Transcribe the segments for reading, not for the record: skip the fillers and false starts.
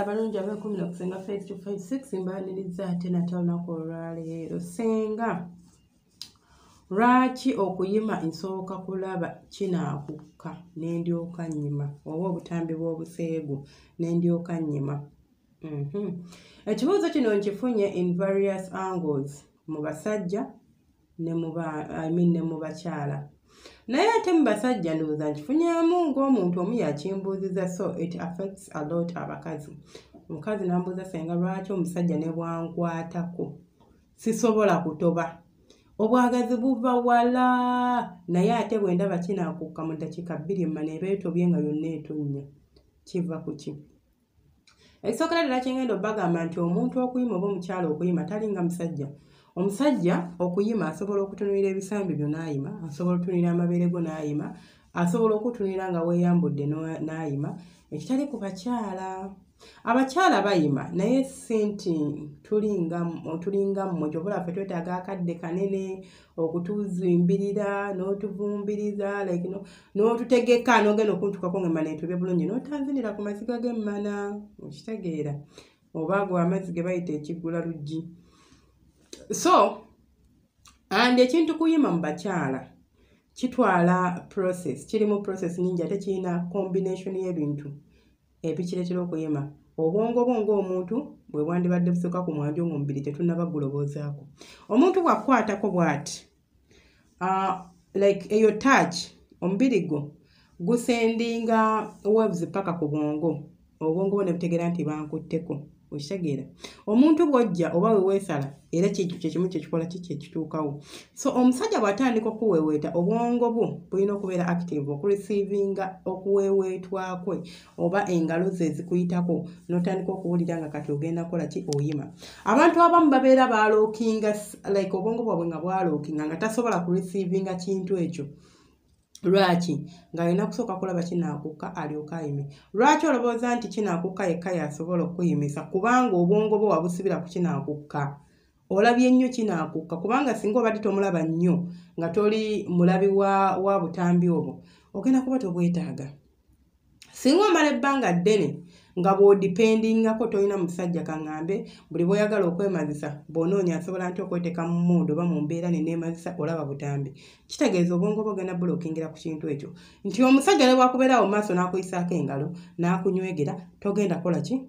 Abalungi ab'ekumi n'okusenga 5256, mbaaniriza ate nate olunaku olwaleero. Senga, lwaki okuyima nsooka kulaba kinaakukka ne ndyoka nnyima, oba obutambi bw'obuseegu ne ndyoka nnyima? Ekibuuzo kino nkifunye in various angles, mu basajja ne mu ba, I mean, ne mu bakyala. Naye ate mu basajja ndowooza nkifunyeemu ng'omuntu omu yakimbuuziza, so it affects a lot abakazi. Omukazi n'ambuuza, "Senga, lwaki omusajja ne bwankwatako sisobola kutoba? Obwagazi buva wala, naye ate bwe ndaba kinaakukka, mu ddakiika 2 emmana eba etobye nga yonna etonnya. Kiva ku ki?" Ekisookera ddala kyengenda obbagamba nti omuntu okuyima oba omukyala okuyima talinga musajja. Omusajja okuyima asobola okutunuulira ebisambi byo n'ayima, asobola okutunuulira amabeere go n'ayima, asobola okutunuulira nga weeyambudde n'ayima, ekitali ku bakyala. Abakyala bayima, naye si nti tulinga mmwe. Kyova ffe twetaaga akadde kanene okutuzimbirira n'otuvumbiriza, like n'otutegeka, n'ogenda okuntukako ng'emmana etobye bulungi, n'otanzinira ku maziga g'emmana, okitegeera? Oba gwe amazzi ge bayita ekiggula luggi. So and ekintu kuyima mu bakyala kitwala process, kirimu process nyingi, ate kirina combination y'ebintu ebikireetera okuyima. Obwongo bwo ng'omuntu bwe bwandibadde busooka ku mwanjo ng'omubiri tetunnaba gulowoozaako. Omuntu bw'akukwatako bw'ati, like eyo touch, omubiri gwo gusendinga waves paka ku bwongo, obwongo bwo ne butegeera nti bankutteko, okitegeera? Omuntu bw'ojja oba weweesala, era kyekimu kyekikola ki kyekituukawo. So omusajja bw'atandika okuweweeta, obwongo bwo bulina okubeera active okureceivinga okuweweetwa kwe oba engalo ze ezikuyitako, n'otandika okuwulira nga kati ogenda kukola ki? Oyima. Abantu abamu babeera balockinga, like obwongo bwabwe nga bwalockinga, nga tasobola kureceivinga kintu ekyo. Lwaki? Ng'alina kusooka kulaba kinaakukka alyoke ayime. Lwaki olowooza nti kinaakukka yekka y'asobola okukuyimisa? Kubanga obwongo bwo wabusibira ku kinaakukka, olabye nnyo kinaakukka. Kubanga singa obadde tomulaba nnyo, nga toli mulabi wa butambi obwo, ogenda kuba tobwetaaga. Singa omala ebbanga ddene nga bw'odependingako, tolina musajja, kaŋŋambe buli bw'oyagala okwemazisa bw'onoonya asobola nti okweteeka mu mood oba mu mbeera neneemazisa, olaba butambi, kitegeeza obwongo bwo ogenda bulockingira ku kintu ekyo, nti omusajja ne bwakubeerawo mu maaso n'akuyisaako engalo n'akunywegera, togenda kukola ki?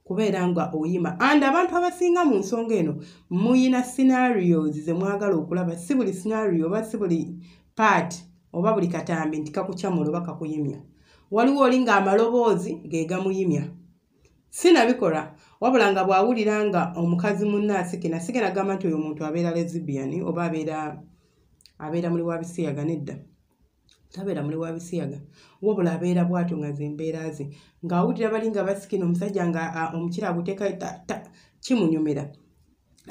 Kubeera nga oyima. And abantu abasinga mu nsonga eno muyina scenarios ze mwagala okulaba. Si buli scenario oba si buli part oba buli katambi nti kakukyamula oba kakuyimya. Waliwo oli ng'amaloboozi ge gamuyimya, sinabikola, wabula nga bw'awulira nga omukazi munne asikina, sigenda gamba nti oyo omuntu abeera lesbian oba abeera muli wa bisiyaga. Nedda, tabeera muli wa bisiyaga, wabula abeera bw'atyo nga zembeera ze, ng'awulira bali nga basikina, omusajja nga omukira aguteeka kimunyumira.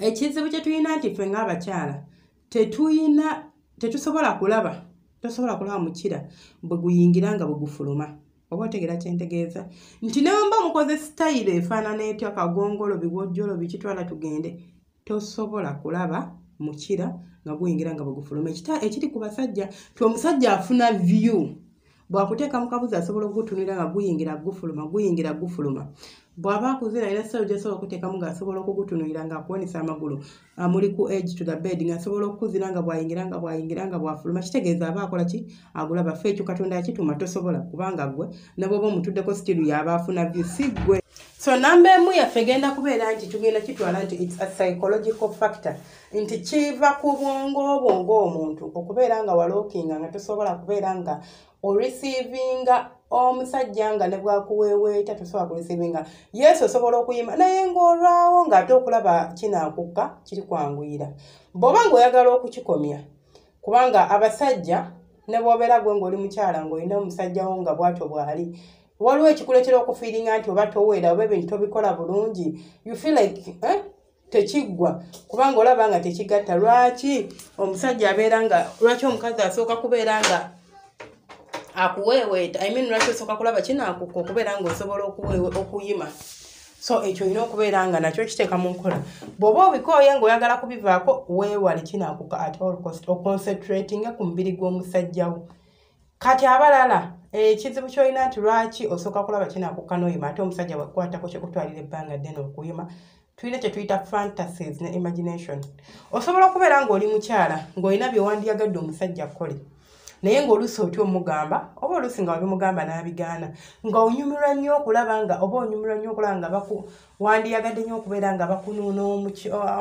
Ekizibu kye tulina nti ffe ng'abakyala tetuyina, tetusobola kulaba, tosobola kulaba mukira bwe guyingira nga bwe gufuluma. Oba otegeera kyentegeeza? Nti ne mba mukoze sitayiro efaanana etya, kagongolo, biwojjolo, bikitwala tugende, tosobola kulaba mukira nga guyingira nga bwe gufuluma. Ekiri ku basajja ti omusajja afuna view, bw'akuteeka mu kabuzi asobola okugutunulira nga guyingira gufuluma, guyingira gufuluma. Bw'aba akuzina, alina sitayiro gy'asobola okuteekamu ng'asobola okugutunuulira ng'akuwanisa amagulu, muli ku edge to the bed, ng'asobola okukuzina nga bw'ayingira, nga bw'ayingira, nga bw'afuluma. Kitegeeza aba akola ki? Agulaba. Ffe ekyo Katonda yakituma, tosobola, kubanga ggwe ne bw'oba omutuddeko, still y'aba afuna view, si ggwe. So namba emu yaffe egenda kubeera nti tugenda kitwala nti it's a psychological factor, nti kiva ku bwongo bwo ng'omuntu okubeera nga walockinga, nga tosobola kubeera nga oreceivinga omusajja nga ne bwakuweeweeta tosobola kureceivinga. Yesu, osobola okuyima, naye ng'olwawo ng'ate okulaba kinaakukka kiri kwanguyira. Bw'oba ng'oyagala okukikomya, kubanga abasajja ne bw'obeera gwe ng'oli mukyala ng'olina omusajja wo nga bw'atyo bw'ali, waliwo ekikuleetera okufeelinga nti oba toweera oba ebintu tobikola bulungi, you feel like, eh? Tekiggwa, kubanga olaba nga tekigatta. Lwaki omusajja abeera nga, lwaki omukazi asooka kubeera nga akuweeweeta, I mean, lwaki osooka kulaba kinaakukka okubeera ng'osobola okuyima? So ekyo olina okubeera nga nakyo kiteeka mu nkola. Bw'oba obikooye ng'oyagala kubivaako, weewale kinaakukka at all cost, oconcentratinga ku mubiri gw'omusajjawo. Kati abalala Ekizibu ky'olina nti lwaki osooka kulaba kinaakukka n'oyima, ate omusajja bw'akukwatako kikutwalira ebbanga ddene okuyima? Tulina kye tuyita fantasies ne imagination. Osobola okubeera ng'oli mukyala ng'olina bye wandiyagadde omusajja akole, naye ng'oluusi otya omugamba, oba oluusi nga wabimugamba n'abigaana, nga onyumirwa nnyo okulaba nga oba onyumirwa nnyo okulaba nga wandiyagadde nnyo okubeera nga bakunuuna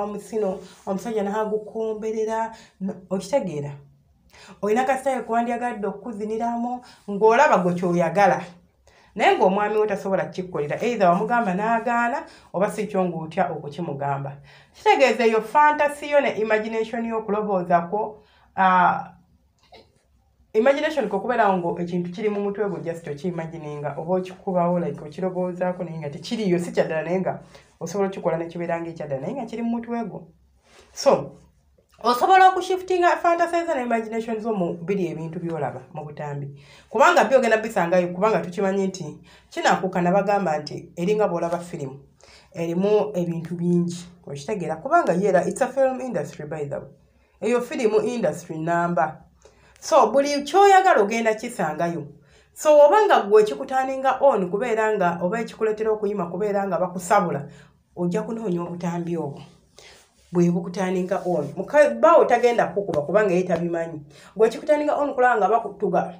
omusino, omusajja n'agukomberera. Okitegeera? Olina kasitaye kuwandyagadde okukuziniramu ng'olaba gwe kyoyagala, naye ng'omwami we tasobola kukikkolera, either wamugamba n'agaana oba si kyo ng'otya okukimugamba. Kitegeeza eyo fantasy yo ne imagination yo, okulowooza imagination kwe kubeerawo ngo ekintu kiri mu mutwe gwo, just okiimagininga oba okikubawo, like okirowoozaako naye nga tekiriiyo, si kyaddala, naye nga osobola okikola nekibeera ng'ekyaddala, naye nga kiri mu mutwe gwo. So osobola okushiftinga fantasies ne imagination zo mu biri ebintu by'olaba mu butambi, kubanga byo ogenda bisangayo, kubanga tukimanyi nti kinakuuka nabagamba nti eringa bw'olaba firimu erimu ebintu bingi. Okitegeera? Kubanga yera it's a film industry, by the way, eyo firimu industry namba. So buli kyoyagala ogenda kisangayo. So oba nga gwe ekikuturninga on kubeera nga oba ekikuleetera okuyima kubeera nga bakusabula, ojja kunoonya obutambi obwo bwe bukuturninga on. Bawo tagenda kukuba kubanga ye tabimanyi. Gwe ekikuturninga on kulaba nga bakutuga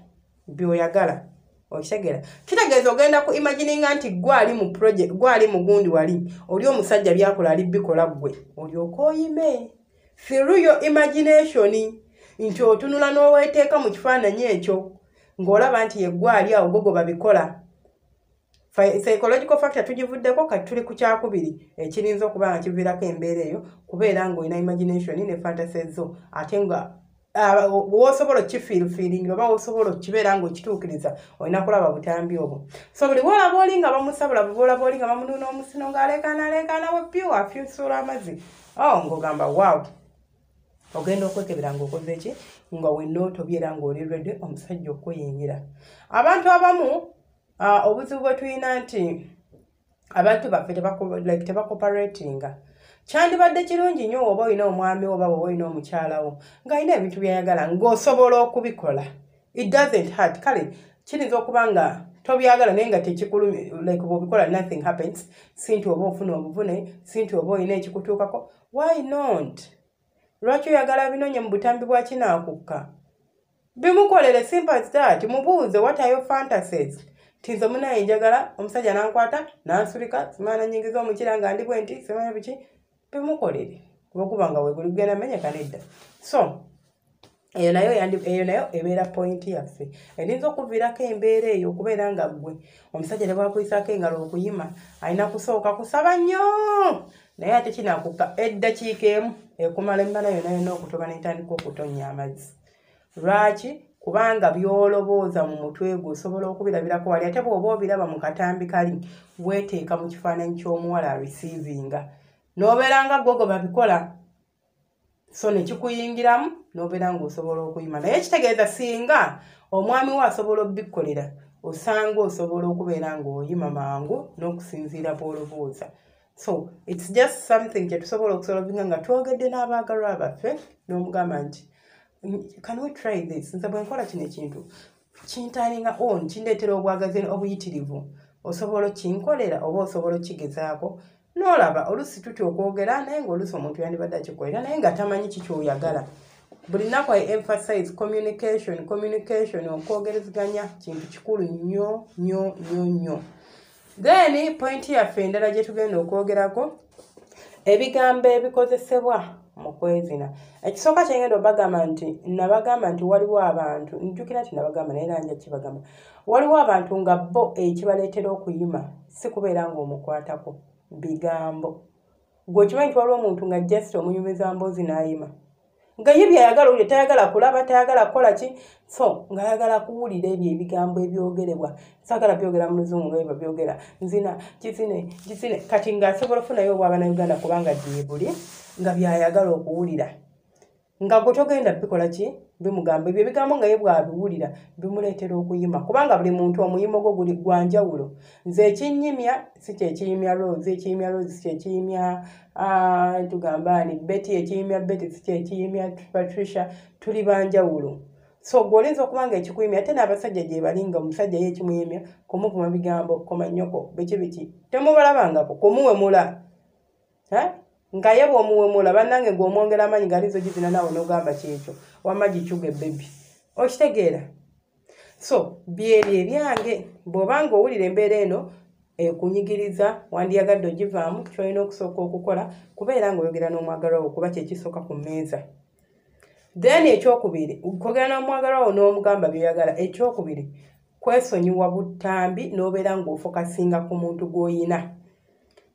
byoyagala. Okitegeera? Kitegeeza ogenda ku imagininga nti gwe ali mu project, gwe ali mu gundi, wali oli omusajja byakola ali bikola, ggwe olyoka oyime through your imagination, nti otunula n'oweteeka mu kifaananyi ekyo ng'olaba nti ye ggwe ali awo gogo babikola. Psychological factor tugivuddeko, kati tuli ku kyakubiri ekirinza okuba nga kiviirako embeera eyo, kubeera ng'olina imagination ne fantasy zo, ate nga wosobola okifeelinga oba wosobola okukibeera ng'okituukiriza olina kulaba butambi obwo. So buli bwolaba oli nga bamusabula, buli bwolaba oli nga bamunuuna omusino ng'aleekaana aleekaana wepyu afyusuula amazzi, oh, ng'ogamba wow, ogenda okwekebera ng'okoze ki, nga wenna otobye era ng'oli ready omusajja okuyingira. Abantu abamu obuzibu bwe tulina nti abantu baffe like tebacooperatinga. Kyandibadde kirungi nnyo oba olina omwami oba oba olina omukyala wo ng'alina ebintu by'ayagala ng'osobola okubikola. It doesn't hurt. Kale kiyinza okuba nga tobyagala naye nga tekikulumi, like bw'obikola nothing happens, si nti oba ofuna obuvune, si nti oba olina ekikutuukako. Why not? Lwaki oyagala binonye mu butambi bwa kinaakukka? Bimukolere, simple as that. Mubuuze, what are your fantasies? Nti nze munaye njagala omusajja nankwata nansulika, simanya nanyingiza omukira nga ndi bwe nti, simanya biki. Bimukolere kuba nga weguli gugenda menyeka nedda. So eyo nayo eyo nayo ebeera point yaffe erinza okuviirako embeera eyo, okubeera nga ggwe omusajja ne bwakuyisaako engalo okuyima alina kusooka kusaba nnyo, naye ate kinaakukka eddakiika emu ekumala emmala yonna yonna okutoba n'etandika okutonnya amazzi. Lwaki? Kubanga by'olowooza mu mutwe gwo osobola okubirabirako wali, ate bw'oba obiraba mu katambi kali weeteeka mu kifaananyi ky'omuwala areceivinga n'obeera nga gwe gwe babikola, so ne kikuyingiramu n'obeera ng'osobola okuyima. Naye kitegeeza singa omwami we asobola obikkolera, osanga osobola okubeera ng'oyima mangu n'okusinziira bw'olowooza. So it's just something kye tusobola okusolvinga nga twogedde n'abaagalwa baffe, n'omugamba nti, can we try this? Nze bwe nkola kino ekintu kinturninga on, kindeetera obwagazi obuyitirivu, osobola okinkolera oba osobola okigezaako n'olaba? Oluusi tutya okwogera, naye ng'oluusi omuntu yandibadde akikolera naye nga tamanyi kikyoyagala. Buli nnaku I emphasize communication, communication, okwogerezeganya kintu kikulu nnyo nnyo nnyo nnyo. Then point yaffe endala gye tugenda okwogerako, ebigambo ebikozesebwa mu kwezina. Ekisooka kyengenda obagamba nti nabagamba nti waliwo abantu, njukira nti nabagamba naye era nja kibagamba, waliwo abantu nga bo ekibaleetera okuyima si kubeera ng'omukwatako, bigambo. Gwe okimanyi nti waliwo omuntu nga just omunyumiza mboozi n'ayima, nga ye byayagala owulire, tayagala kulaba, tayagala kukola ki, so ng'ayagala kuwulira ebyo ebigambo ebyogerebwa. Saagala byogera mu luzungu nga bye babyogera, nzina kizine kizine. Kati ng'asobola okufunayo obwabannayuganda kubanga gyebuli nga byayagala okuwulira, nga gwe togenda bikola ki, bimugamba ebyo ebigambo nga ye bw'abiwulira bimuleetera okuyima, kubanga buli muntu omuyimo gwo guli gwa njawulo. Nze ekinnyimya si kyekiyimya Rose, ekiyimya Rose si kyekiyimya tugamba ani, Betty, ekiyimya Betty si kyekiyimya Patricia. Tuli banjawulo. So gw'olinza okuba nga ekikuyimya, ate n'abasajja gye bali nga omusajja ye ekimuyimya kumuvuma bigambo, komanyoko, biki biki, temubalabangako kumuwemula, nga ye bw'omuwemula bannange gw'omwongera amaanyi galizo gizina naawe n'ogamba kyekyo wamma gikyuge bebi, okitegeera? So byebyo ebyange. Bw'obanga owulira embeera eno ekunyigiriza, wandiyagadde ogivaamu, ky'olina okusooka okukola kubeera ng'oyogera n'omwagalwa wo, kuba kyekisooka ku mmeeza. Then ekyokubiri, kwogera n'omwagalwa wo n'omugamba by'oyagala. Ekyokubiri, kwesonyiwa butambi n'obeera ng'ofokasinga ku muntu gw'oyina.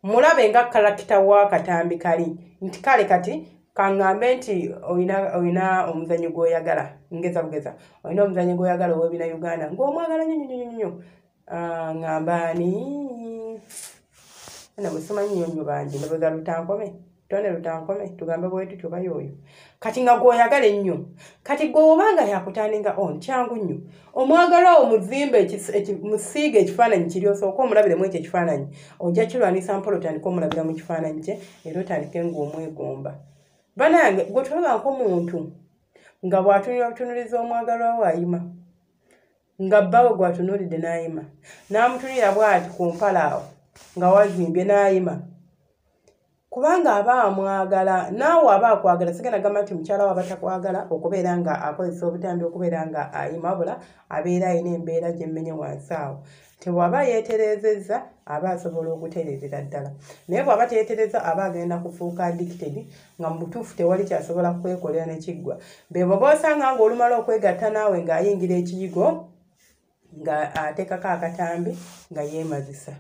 Mulabe nga karakita w'akatambi kali nti kale kati kaŋŋambe nti olina omuzannyo gw'oyagala, ngeza bugeza olina omuzannyo gw'oyagala ow'ebina Uganda ng'omwagala nnyo nnyo nnyo, ŋŋamba ani namusimanyi nnyo nnyo bangi, ndowooza Lutankome, Tone Lutankome, tugambe bwe tutyo bayooyo. Kati nga gw'oyagala ennyo, kati gwe obanga yakutandinga on, kyangu nnyo omwagalwa wo muzimbe, musiige ekifaananyi kiri, osooke omulabiremu ekyo ekifaananyi, ojja kirwanisa mpola otandike omulabira mu kifaananyi kye, era otandike ng'omwegomba. Bannange gwe tolabangako muntu nga bw'atunula butunuliza omwagalwa we ayima, nga bbawe gw'atunuulidde n'ayima, n'amutunulira bw'ati ku mpala awo nga wazimbye n'ayima, kubanga aba amwagala, naawe aba akwagala. Sigenda gamba nti mukyala we aba takwagala okubeera nga akozesa obutambi okubeera nga ayima, wabula abeera alina embeera gy'emmenye wansi awo. Tebw'aba yeetereezezza aba asobola okutereerera ddala, naye bw'aba teyeetereza aba agenda kufuuka addicted, nga mu butuufu tewali kyasobola kwekolera ne kiggwa. Be bw'oba osanga ng'olumala okwegatta naawe ng'ayingira ekiyigo, nga ateekako akatambi nga yeemazisa,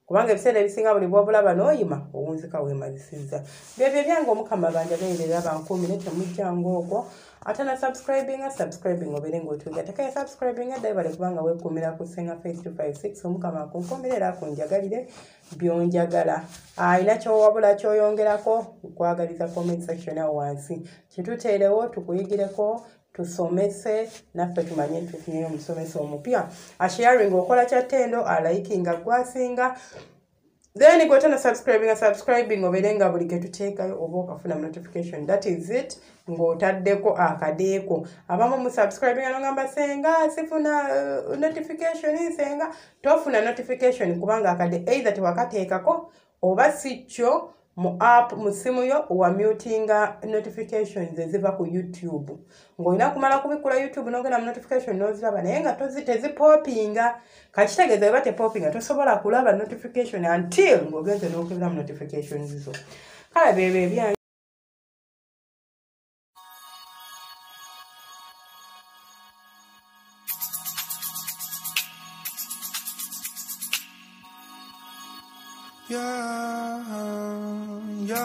kubanga ebiseera ebisinga buli bw'obulaba n'oyima owunzika weemazisizza. Byebyo ebyange, Omukama banjagalire bankuumire, temujjanga okwo. Ate na subscribinga, subscribing obeere ng'otuuka tekaya subscribinga ddayo bale, kubanga weekuumira ku Ssenga Face 256. Omukama akunkuumire era akunjagalire by'onjagala. Alina ky'owabula ky'oyongerako, nkwagaliza comment section awo wansi, kituteerewo tukuyigireko, tusomese naffe tumanye nti tufunyeyo omusomesa omupya. Asharing okola kya ttendo, alikinga gwasinga, then gwe tona subscribing, subscribing obeere nga buli ketuteekayo oba okafuna notification. That is it, ng'otaddeko akadeeko. Abamu mu subscribing nogamba senga sifuna notification, senga tofuna notification kubanga akade either tewakateekako oba si kyo mu app mu simu yo wa mutinga notifications eziva ku YouTube, ng'olina kumala kubikkula YouTube n'ogenda mu notification n'oziraba, naye nga tezipopinga. Kakitegeeza eba tepopinga tosobola kulaba notification until ng'ogenze n'okebera mu notifications zo. Kale byebyo ebyange. Yeah, yeah.